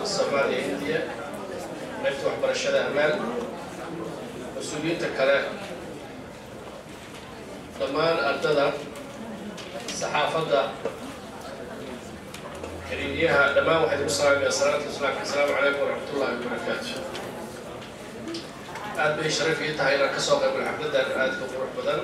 Soomaaliya Hindiya, qaybta waxbarashada Amaal, mas-uuliyiinta kale, dhammaan ardada, saxaafadda, xiriiryaha, dhammaan waxaa idinku salaamaya salaanta islaamka. Asalaamu calaykum waraxmatullahi wabarakaatu. Aad bay sharaf ii tahay inaan kasoo qaybgalo xafladdan aadka qurux badan,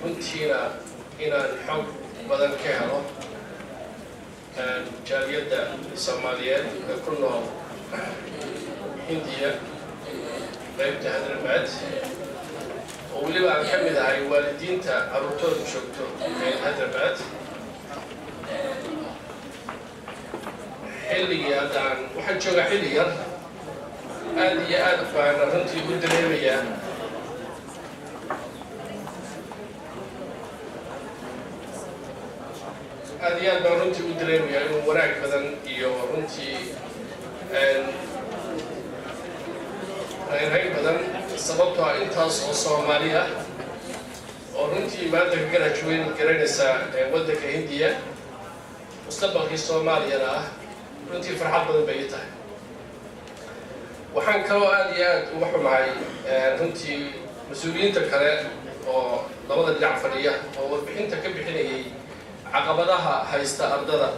runtiina inaan xog badan ka helo jaaliyadda Soomaaliyeed ee ku nool Hindiya, qaybta Hyderabad, oo weliba aan ka mid ahay waalidiinta carruurtooda joogto ee Hyderabad. Xilligii hadda aan waxaan joogaa xilli yar, aad iyo aad baana runtii u dareemayaa aad iyo aad baan runtii u dareemayaa inuu wanaag badan iyo runtii raynrayn badan, sababtoo ah intaas oo Soomaali ah oo runtii maanta ka graduate garanaysa waddanka Hindiya, mustaqbalkii Soomaaliyana ah, runtii farxad badan bay ii tahay. Waxaan kaloo aad iyo aad uga xumahay runtii mas-uuliyiinta kale oo labada dhinac fadhiya oo warbixinta ka bixinayay caqabadaha haysta ardada.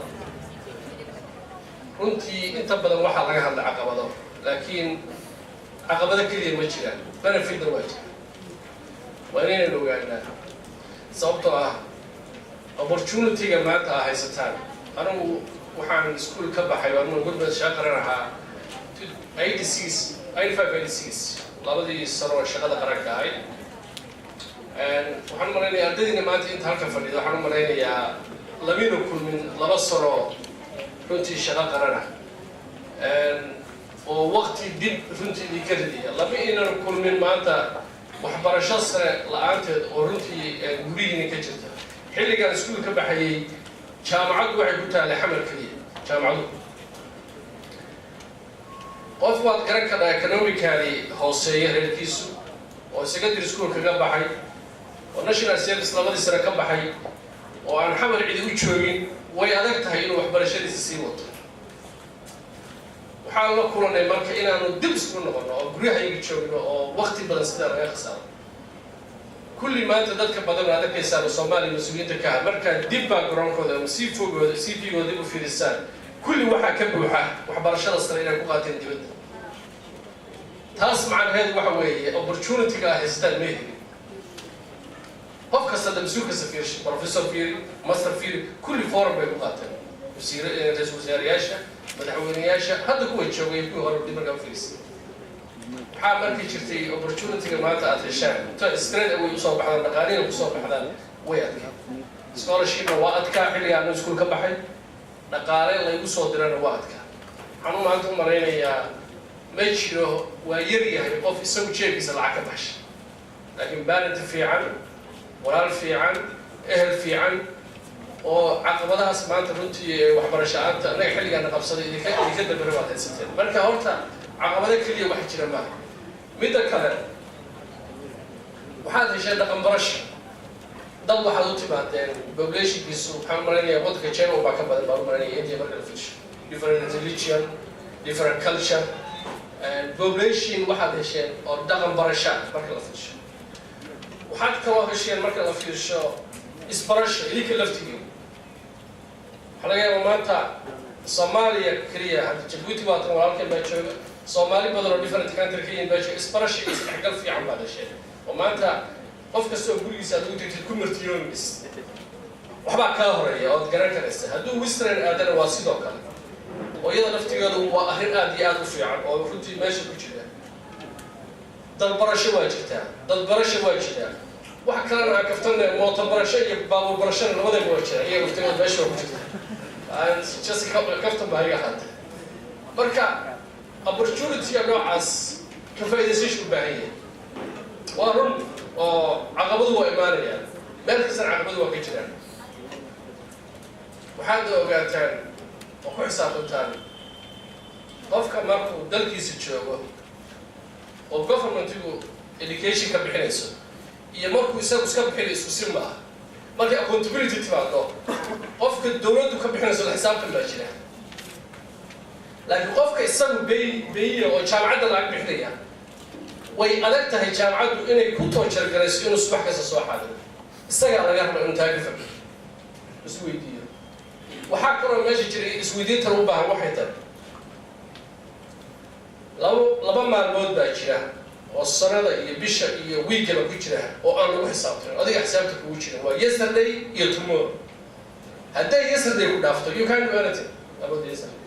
Runtii inta badan waxaa laga hadla caqabado, laakiin caqabado keliya ma jiraan, benefitna waa jira. Waa inaynan ogaanaa, sababtoo ah opportunity-ga maanta aa haysataan. Anigu waxaan iskuul ka baxay, anugu gurmad shaqa qaran ahaa, 86, 85, 86, labadii sano oo shaqada qaranka ahayd. Waxaan u malaynayaa ardaydiina maanta inta halkan fadhida, waxaan u malaynayaa lamina kulmin 2 sano runtii shaqo qarana oo waqti dib runtii idinka ridaya. Lama aynan kulmin maanta waxbarasho sare la-aanteed oo runtii gurihiina ka jirta. Xilligaan iskuul ka baxayay, jaamacaddu waxay ku taallay Xamar keliya. Jaamacadu, qof waad garan kartaa economically hooseeya reerkiisu oo secondary school kaga baxay oo national service labadii sane ka baxay oo aan Xamar cidi u joogin, way adag tahay inuu waxbarashadiisa sii wato. Waxaan la kulanay marka inaanu dib isku noqono oo guryahayaga joogno oo wakti badan sidaa laga khasaaro. Kulli maanta dadka badan aad arkaysaan Soomaaliya mas-uuliyiinta ka ah, markaa dib baa garoonkooda ama CV-gooda CV-gooda dib u fiirisaan, kulli waxaa ka buuxa waxbarashada sare inay ku qaateen dibadda. Taas macnaheedu waxa weeye opportunity-ga ah haystaan ma helin qof kasta. Da mas-uul kasta fiirsha, professor fiiri, master fiiri, kulli foreign bay ku qaateen. Wasiir, ra-iisul wasaarayaasha, madaxweyneyaasha hadda kuwa joogay, kuwii hore dib markaa u fiirisay, waxaa markii jirtay opportunity-ga maanta aad heshaan inta straight away usoo baxdaan, dhaqaalihina kusoo baxdaan, way adkaa. Scholarshipna waa adkaa xilliga anu iskuul ka baxay, dhaqaale laygu soo dirana waa adkaa. Waxaan u maanta u malaynayaa ma jiro, waa yar yahay qof isagu jeebkiisa lacag ka baxsha, laakiin parent fiican, walaal fiican, ehel fiican oo caqabadahaas maanta runtii waxbarasho aanta annaga xilligaana qabsaday idinka dambere baad haysateen. Marka horta caqabado keliya wax jira maaha. Midda kale, waxaad hesheen dhaqan barasho. Dad waxaad u timaadeen populationkiisu, waxaan u malaynayaa waddanka China baa ka badan baan u malaynaya India marka la fiirsho, different religion, different culture and population. Waxaad hesheen oo dhaqan barasho ah marka la fiirsho. Waxaad kaloo hesheen marka la fiirsho isbarasho idinka laftigiin. Waxaa laga yaabaa maanta Soomaaliya keliya, hadda Jabuuti waa tan walaalkeen baa jooga, Soomaali badan oo different country ka yihin baa jooga. Isbarasho iyo isdhexgal fiican baad hesheen oo maanta qof kasta oo gurigiisa aad ugu tagtid ku martiyoomis, waxbaa kaa horeeya ood garan karaysa. Hadduu western aadana waa sidoo kale, oo iyada laftigeedu waa arrin aad iyo aad u fiican oo runtii meesha ku jira. Dalbarasho waa jirtaa, dadbarasho waa jirtaa, wax kalena aan kaftane, mooto barasho iyo baabuur barashona labadaba waa jira, iyaga laftigeedu meesha waa ku jirta. Just kaftan baa iga ahaatee. Marka opportunity-ga noocaas ka faa'iidaysashu u baahan yahay. Waa run oo caqabadu waa imaanayaan, meel kastana caqabadu waa ka jiraan. Waxaad ogaataan oo ku xisaabtantaan, qofka markuu dalkiisa joogo oo governmentigu education ka bixinayso iyo markuu isagu iska bixinayo isku si ma aha. Markay accountability timaado, qofka dowladdu ka bixinayso la xisaabtan baa jira. Laakiin qofka isagu bay bayiya oo jaamacadda lacag bixinaya, way adag tahay jaamacaddu inay ku torture garayso inuu subax kasta soo xaadiro. Isagaa laga raba inuu taa ka fakero, isweydiiyo. Waxaa kaloo meesha jiray isweydiinta lagu baahan waxay tahay, laba maalmood baa jira oo sanada iyo bisha iyo wiigaba ku jira oo aan lagu xisaabtamin, adiga xisaabta kugu jira, waa yesterday iyo tomorrow. Hadday yesterday ku dhaafto, you can't do anything about yesterday.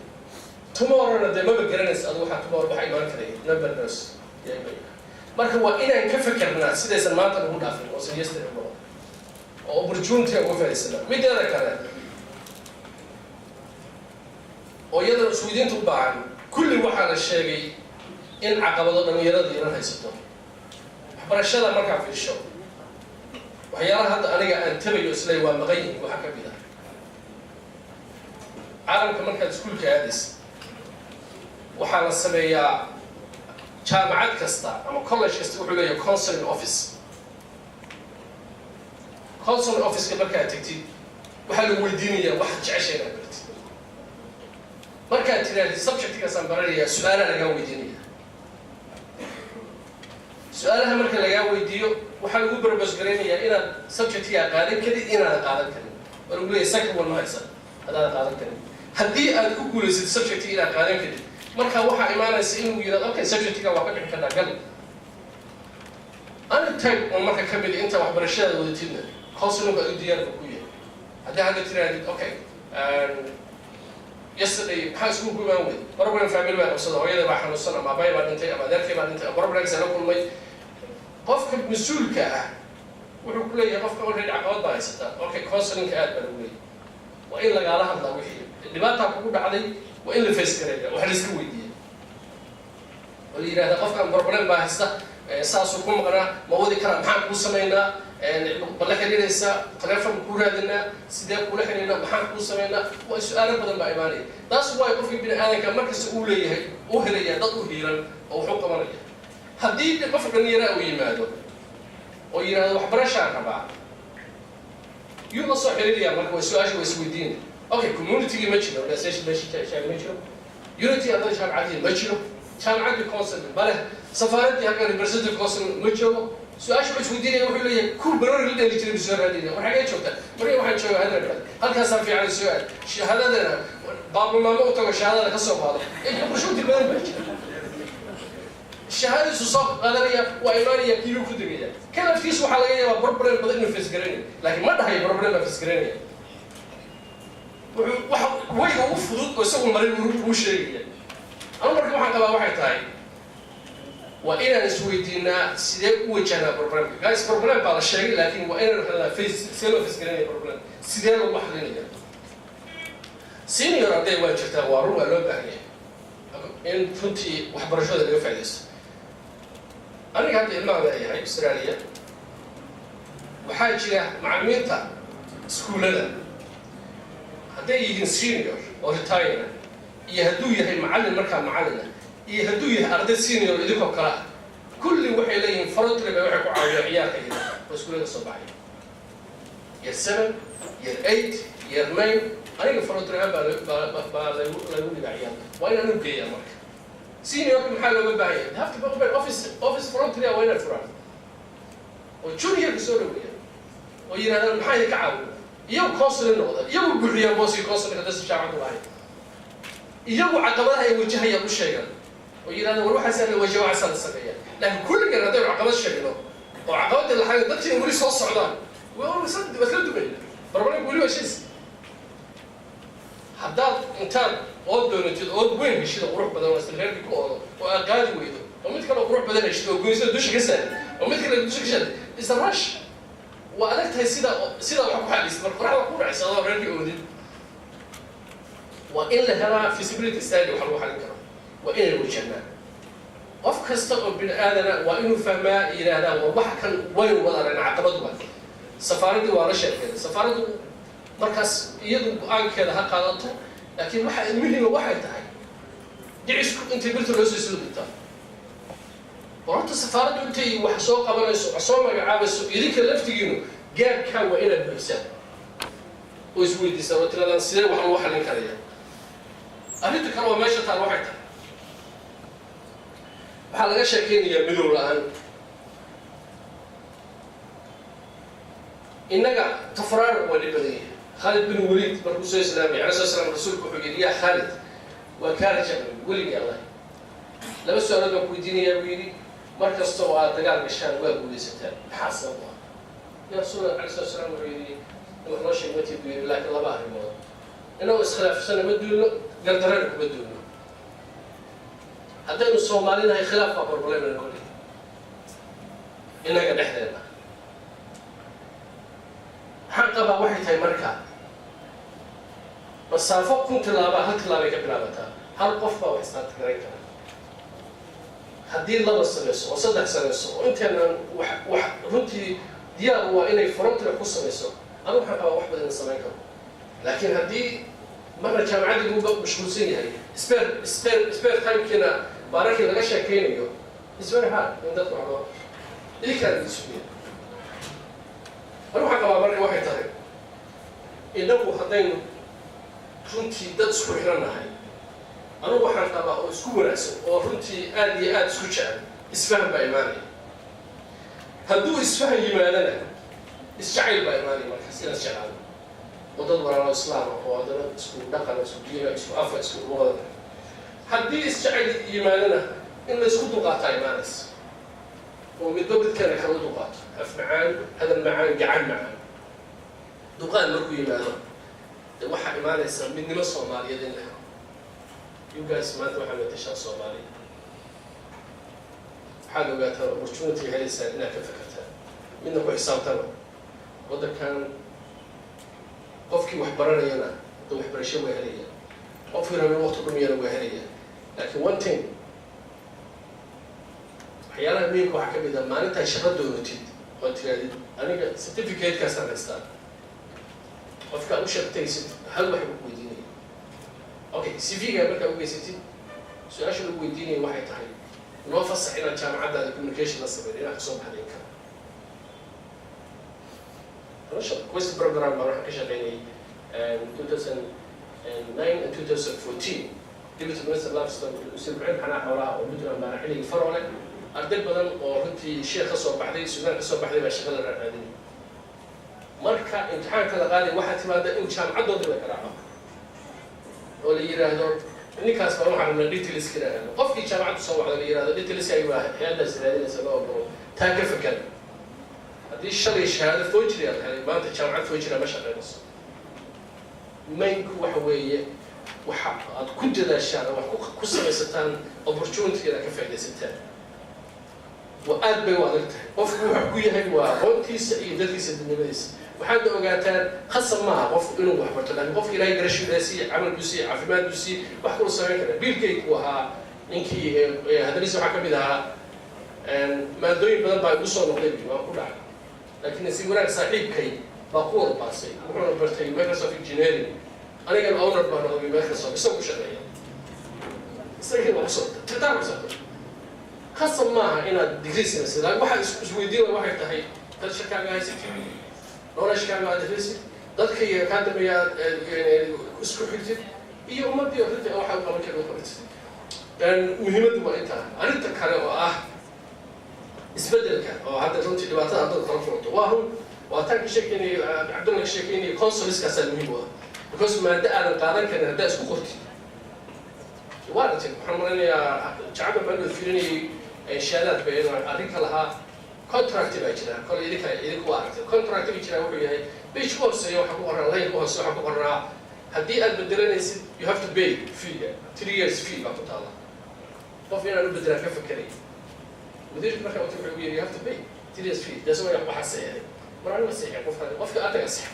Tomorrowna dee maba garanaysa adigu waxaa tomorrow waxa imaan karaya, number knows. Marka waa inaan ka fikirnaa sidaysan maanta ugu dhaafin oosan yesterday u noqon, oo opportunity uga faa'iidsana. Mideeda kale oo iyadana isweydiinta u baahan, kulli waxaa la sheegay in caqabado dhalinyarada yaran haysato waxbarashada. Markaa fiirsho waxyaalaha hadda aniga aan tabayo isley waa maqan yihiin, waxaa ka mid ah caalamka markaad iskuulka aadaysa, waxaa la sameeyaa jaamacad kasta ama college kasta wuxuu leeyahay counseling office. Counseling officeka markaad tegtid, waxaa lagu weydiinayaa waxaad jeceshay inaad baratid. Markaad tirahdid subjectgaasaan baranayaa, su-aalaha lagaa weydiinaya. Su-aalaha marka lagaa weydiiyo, waxaa lagu propose garaynayaa inaad subjectgaa qaadan karin, inaadan qaadan karin. Waa lagu leeyahay second one ma haysa haddaadan qaadan karin. Haddii aad ku guulaysatid subjectiga inaad qaadan karin, marka waxaa imaanaysa inuu yidhahdo, "Okay, subjectiga waa ka bixi kartaa, gal." Any type oo marka ka mid inta waxbarashadaada wadatidna, counselingku adigu diyaarka ku yahay. Haddii hadda tirahdid, "Okay, yesterday maxaa iskuul ku imaan wey? Problem family baa qabsada, hooyada baa xanuunsan ama aabbahay baa dhintay ama adeerkay baa dhintay ama problems la kulmay," qofka mas-uulka ah wuxuu ku leeyahay, qofka already caqabad baa haysataa, okay, counselingka aad baa lagu leeyahay, waa in lagaala hadlaa wixii dhibaataa kugu dhacday, waa in la face gareeya, wax la iska weydiiya oo la yidhahda, qofkan problem baa haysta, saasuu ku maqnaa, ma wadi karaa, maxaan kuu samaynaa, ma la xiriiraysaa, telefoon kuu raadinaa, sidee kuula xiriirnaa, maxaan kuu samaynaa? Waa su-aalo badan baa imaanaya. Taas waayo qofkii bini aadanka markasta uu leeyahay, uu helaya dad u hiiran oo wuxuu qabanaya. Haddii qof dhalinyara uu yimaado oo yidhahdo, "Waxbarashaan rabaa," yuu la soo xiriiraya? Marka waa su-aasha waa isweydiina. Okay, communitygii ma jiro, organization meesha sheegay ma jiro, unity ardada jaamacadihii ma jiro, jaamacaddii council ma leh, safaaraddii halkan representative council ma joogo. Su-aasha wuxuu isweydiinaya, wuxuu leeyahay kuwa baroori la dheeli jiray soo raadinaya, "War xagee joogta?" "Marka waxaan joogaa Hyderabad." "Halkaasaa fiican, soo aad, shahaadadana baabulmaamo u tago, shahaadada ka soo qaado." Opportunity badan baa jira. Shahaadadiisu soo qaadanaya, waa imaanaya, kiiluu ku degaya. Ka laftiisu waxaa laga yaabaa problem badan inuu face garanayo, laakiin ma dhahayo problem baa face garanaya. Wuxuu waxa wayga ugu fudud oo isagu maray uu sheegaya. Anu marka waxaan qabaa waxay tahay, waa inaan isweydiinaa sidee u wajahnaa problemka. Guys, problem baa la sheegay, laakiin waa inaan helnaa face, sidee loo face garanaya problem, sidee lagu xalinaya. Senior arday waa jirtaa, waa run, waa loo baahan yahay in runtii waxbarashada laga faaidaysto. Aniga hadda ilmaha leeyahay Australia, waxaa jira macallimiinta iskuullada, hadday yihiin senior oo retire iyo hadduu yahay macallin markaa macallina iyo hadduu yahay arday senior idinkoo kale ah, kulli waxay leeyihiin voluntary bay waxay ku caawiyaan ciyaalka yada oo iskuullada soo baxay, year 7, year 8, year 9. Aniga voluntary ahaan baa lagu dhigaa ciyaalka, waa inaan u geeyaa. Marka seniorka maxaa looga baahan yahay? They have to open office voluntary, waa inaad furaan oo juniorka soo dhaweeya oo yidhahdaan, "Maxaa idinka caawiya?" Iyagu counseling noqda, iyagu buuxiyaan booskii counseling hadaysan jaamacadu lahayn, iyagu caqabadaha ay wajahayaan u sheegan oo yidhahdaan, "War waxaasaa la wajaha, waxaasaa la sameeya." Laakiin kulligan haddaynu caqabad sheegno oo caqabadii laxayn, dadkiina weli soo socdaan, waa isla dumayna. Problemku weli waa shis. Haddaad intaad ood doonatid ood weyn heshid oo qurux badan oo isla reerkii ku oodo oo aad qaadi weydo, oo mid kale oo qurux badan heshid oo goysada dusha ka saari, oo mid kale dusha ka saari, is a rush. Waa adag tahay sida wax ku xadhis marka qoraxda ku dhacaysa adoo reerkii oodin. Waa in la helaa feasibility study wax lagu xalin karo. Waa inay wajahnaa. Qof kasta oo bini aadana waa inuu fahmaa, yidhaahdaa, war wax kan waynu wada aragnaa, caqabad waa. Safaaraddii waa la sheekeen, safaaraddu markaas iyadu go-aankeeda ha qaadato, laakiin waxa muhima waxay tahay dhicisku intay birta loo soo soo dhigtaa. War horta safaaraddu intay wax soo qabanayso, wax soo magacaabayso, idinka laftigiinu gaabkaa waa inaad buuxisaan oo isweydiisaan oo tiraadaan, sidee wax lagu xallin karaya? Arrinta kale oo meesha taal waxay tahay, waxaa laga sheekeynayaa midow la-aan. Innaga tafraaruq waa dhib badan yahay. Khaalid bin Waliid markuu soo islaamay alay slat slam, rasuulku wuxuu yidhi: "Yaa Khaalid, waa kaa rajacay weligii Allah. Laba su-aalood baan ku weydiinayaa," buu yidhi. "Mar kasta oo aad dagaal gashaan waa guulaysataan, maxaa sabab ah?" "Yaa Rasuul," alay slat slam wuxuu yidhi, "wax noo sheeg mati," buu yidhi. "Laakiin laba arrimood: inagoo iskhilaafsana ma duulno, gardarana kuma duulno. Haddaynu Soomaalinahay, khilaaf baa problem noga dhigi innaga dhexdeena." Maxaan qabaa waxay tahay, marka masaafo 1000 tilaabaa hal tilaabay ka bilaabataa. Hal qof baa wax istaarta garayn kara. Haddii laba samayso oo saddex samayso oo inteenan wax runtii diyaar waa inay frontier ku samayso, anigu waxaan qabaa wax badan in samayn karo. Laakiin haddii marna jaamacaddii lagu mashquulsan yahay, spare timekiina baarakii laga sheekaynayo, is very hard in dadka wax loo idinkaan idin sugaya. Anigu waxaan qabaa marka waxay tahay, innagu haddaynu runtii dad isku xiran nahay, anugu waxaan qabaa oo isku wanaagsan oo runtii aada iyo aada isku jecel, isfahan baa imaanaya. Hadduu isfahan yimaadana, isjacayl baa imaanaya. Markaas inaad jeclaado oo dad walaalo islaama oo haddana isku dhaqana, isku diina, isku afa, isku luqada. Haddii isjacayl yimaadana, in la isku dulqaataa imaanaysa oo midba midkana kala dulqaato, af macaan, hadal macaan, gacan macaan. Dulqaad markuu yimaado, de waxaa imaanaysa midnimo Soomaaliyeed in la helo. You guys maanta waxaa matashaan Soomaaliya. Waxaad ogaataan opportunity helaysaan inaad ka fekertaan, midna ku xisaabtana. Waddankan qofkii wax baranayana da waxbarasho waa helaya, qofkii rabay waqti dhumiyana waa helaya. Laakiin one thing, waxyaalaha muhiimka waxaa ka mid a, maalintaa shaqo doonatid oo tiraadid "Aniga certificate-kaasaan haystaa," qofka aad u shaqtaysid hal wax buu ku weydiinaya. Okay, CV-ga markaa ugeysatid, su-aasha lagu weydiinaya waxay tahay: "Noo fasax inaad jaamacaddaada communication la sameyn, inaad kasoo baxday in kale." Quest program baan waxaan ka shaqeynayay 2009 and 2014, deputy minister livestock, wasiir ku-xigeenka xanaha xoolaha oo Puntland baana. Xilligii Faroole, arday badan oo runtii Sheekh ka soo baxday, Suudaan ka soo baxday baa shaqada raadinay. Marka imtixaanka la qaaday, waxaa timaada in jaamacaddoodii la garaaco oo la yiraahdo ninkaas baa waxaan rabnaa details ka yiraahdo. Qofkii jaamacaddu soo wacda, la yiraahdo details ay waa hay-addaas raadinaysa, loo ogolo. Taa ka fakar. Haddii shalay shahaado forgery aad helay, maanta jaamacad forgery ma shaqeynayso. Mainku waxa weeye, waxa aad ku dadaashaan, wax ku samaysataan, opportunity inaad ka faaidaysataan waa aad bay u adag tahay. Qofku wuxuu ku yahay waa aqoontiisa iyo dadkiisa, dadnimadiisa. Waxaadna ogaataan, khasab maaha qofku inuu wax barto, laakiin qofka Ilahay garashuudaa siiye, camal buu siiye, caafimaad buu siiye, wax kaluu samayn kara. Bill Gates uu ahaa ninkii hadaladiisa waxaa ka mid ahaa: "Maadooyin badan baa igu soo noqday, waan ku dhacay, laakiin nasiib wanaag saaxiibkay baa ku wada baasay, wuxuuna bartay Microsoft engineering. Anigana owner baa noqday Microsoft, isagu ku shaqeeya, isagii baa kusoo tirtaan kusoo." Khasab maaha inaad degree samaysid, laakiin waxaa isweydiin waxay tahay culturekaaga haysatid, noloshkaaga aad helisid, dadka iyo kaa dambeeya aad isku xigtid, iyo ummaddii runtii waxa u qaban kara u qabatid. Muhiimaddu waa intaa. Arrinta kale oo ah isbeddelka oo hadda runtii dhibaatada ardada kala kulanto, waa run, waa taan ka sheekeynayay, Cabdulla ka sheekeynayay. Counselingkaasaa muhiim u ah, because maado aadan qaadan karin haddaa isku qortid, waa aragtay. Waxaan maleynayaa jacabka baan fiirinayay shahaadaad bay arrinka lahaa. Contract baa jira kole, idinka waa aragtay. Contract baa jira, wuxuu yahay page ku hooseeya waxaa ku qoran, line ku hooseeya waxaa ku qornaa: haddii aad bedelanaysid, you have to pay fee, 3 years fee baa ku taala. Qof inaan u bedelaan ka fakeray, mudiirka markaa wuxuu ugu yiri: "You have to pay 3 years fee." That's why waxaa saxiixay mar aniga saxiixay, qofka qofka adaga sax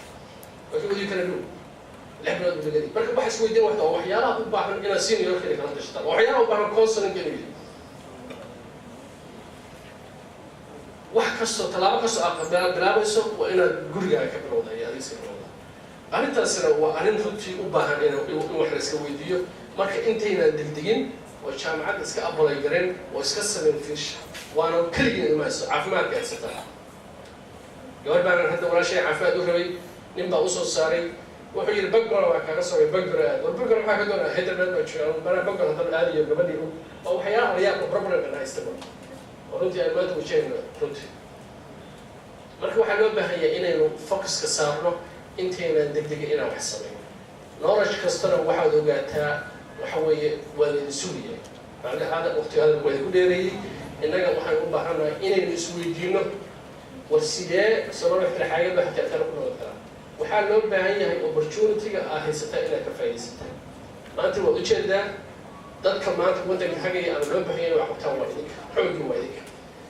laakiin what you can do, 6 bilood buu nagadi. Marka waxa isweydiin waxta waa waxyaalaha u baahan inaad senior kale kala tashataan, waa waxyaalaha u baahan counseling inuu yahay. Wax kastoo, tallaabo kastoo aad bilaabayso, waa inaad gurigaaga ka bilowda iyo adiga iska bilowda. Arrintaasina waa arrin runtii u baahan in wax la iska weydiiyo. Marka intaynaan degdegin oo jaamacadda iska apply gareen oo iska samayn fiirsha, waana keligeen ima haysto. Caafimaadka haysataa, gabar baanan hadda walaashay caafimaad u rabay, nin baa usoo saaray. Wuxuu yidhi Bagora waa kaga soo Bagora aad war Bagora maxaa ka doonaa? Hyderabad baa joogaa mana Bagora haddana aadayo gabadhii oo waxyaalaha la yaab problemka haystaba oo runtii aan maanta wajahayno runtii. Marka waxaa loo baahan yahay inaynu focuska saarno intaynan degdega inaan wax samayno. Knowledge kastana waxaad ogaataa waxa weeye waa laydin sugaya macnaha hada waqtiga hadalku waa idinku dheereeyey. Innaga waxaan u baahannahay inaynu isweydiino war sidee Soomaaliya xira xaagad baa xataa tala ku noqon karaa. Waxaa loo baahan yahay opportunity-ga aa haysataa inaad ka faa'iidaysataa. Maanta waad ujeedaa dadka maanta waddanka hagaya ama loo baahan yahay wax qabtaan waa idinka, xooggii waa idinka.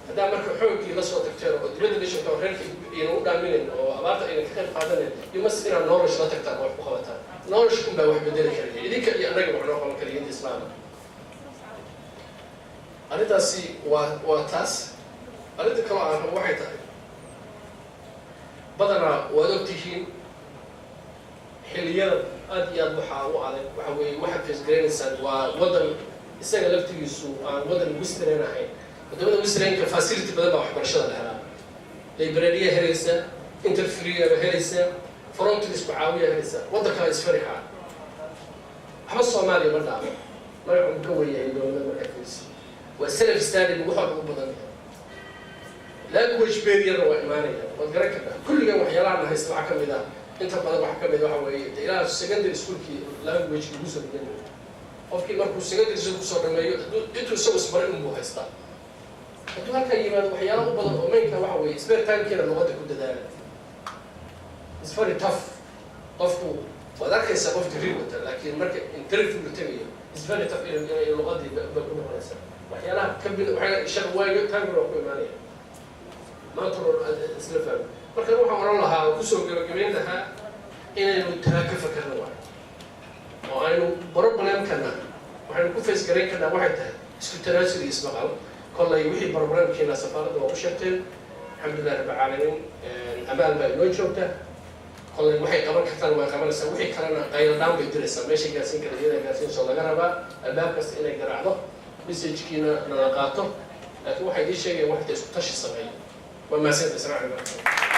Haddaa marka xooggii la soo tagteen oo dibadda la joogtaan oo reerka ayna u dhaaminayn oo abaarta ayna ka qayb qaadanayn, you must inaad knowledge la tagtaan oo wax ku qabataan. Knowledge un baa wax bedeli karaya, idinka iyo annaga wax noo qaban karaya inta islaama. Arrintaasi waa taas. Arrinta kaloo aan rabo waxay tahay badanaa waad ogtihiin xilliyada aad iyo aad waxaa u adag waxa weeye waxaad face garaynaysaan waa waddan isaga laftigiisu aan waddan western ahayn. Waddamada westernka facility badan baa waxbarashada la helaa, librarya helaysa, interfree ba helaysa, frontiers ku caawiya helaysa. Waddan kale is very hard. Waxba Soomaaliya ma dhaamo, magacu ka weyahay dowladda markaa fiirsi waa self study wax walba u badan yahay. Language barrierna waa imaanaya, waad garan kartaa. Kulligan waxyaalaha haysta waxaa kamid ah, inta badan waxaa kamid waxa weeye de ilaa secondary schoolkii language lagu soo dhiganayo. Qofkii markuu secondary school kusoo dhameeyo hadduu intuu isagu isbaray unbuu haystaa. Hadduu halkaa yimaado waxyaala u badan oo mainka waxa weeye spare timekiina luqadda ku dadaala. It's very tough. Qofku waad arkaysaa qof degree wata, laakiin marka interview la tegayo it's very tough inay luqadii ba ku noqonaysaa waxyaalaha kamid waxay shaqa waayo time waa ku imaanaya maanta oo isla fahmo. Marka waxaan oran lahaa oo kusoo gabagabayn lahaa inaynu taa ka fakarno waayo oo aynu problemkana waxaynu ku face garayn karnaa waxay tahay isku tanaasul iyo ismaqal. Kollay wixii problemkiina safaaradda waa u sheegteen, alxamdulilah rabbi caalamiin, amaal baa inoo joogta. Kollay waxay qaban kartaan way qabanaysaa, wixii kalena qayladhaan bay diraysaa, meeshay gaarsiin kara iyadaa gaarsiinayso. Laga rabaa albaab kasta inay garaacdo, messagekiina nala qaato, laakiin waxay idiin sheegayaan waxay tahay isku tashi sameeya. Waa mahadsantahay. Asalamu calaykum.